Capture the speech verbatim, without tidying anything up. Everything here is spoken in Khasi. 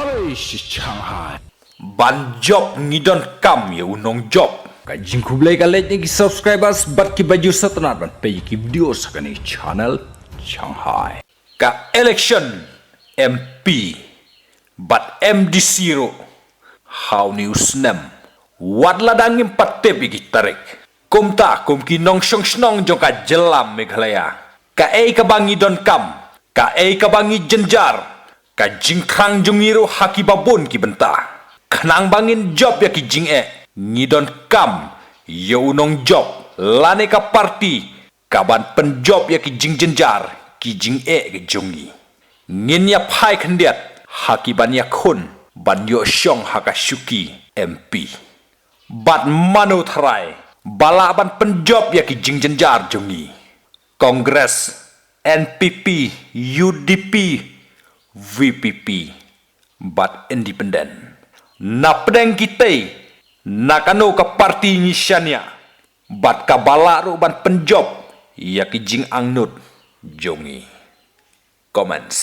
Alai shi Shanghai. Ban jop ngi donkam ïa u nongjop. Ka jingkhublei ka leit na ki subscribers bad ki ba ju sngewtynnat ban peit ïa ki video sa kane ka channel Shanghai. Ka election M P bad M D C ruh ha une u snem, wat la dang ngim pat tip ïa ki tarik. Kumta kum ki nongshong shnong jong ka jylla Meghalaya, kaei kaba ngi donkam, kaei kaba ngi jynjar, ka jingthrang jong ngi ruh ha kiba bun ki bynta. Khnang ba ngin jop ïa ki jingeh, ngi donkam ïa u nongjop lane ka party kaban pynjop ïa ki jingjynjar, ki jingeh ki jong ngi. Ngin ïa phai khyndiat ha kiban ïakhun ban ïoh shong ha ka shuki M P. Bad mano tharai ba lah ban pynjop ïa ki jingjynjar jong ngi? Congress, N P P, U D P, V P P bad independent. Na pdeng kitei, na kano ka party ngi shaniah bad kaba lah ruh ban pynjop ïa ki jingangnud jong ngi? Comments.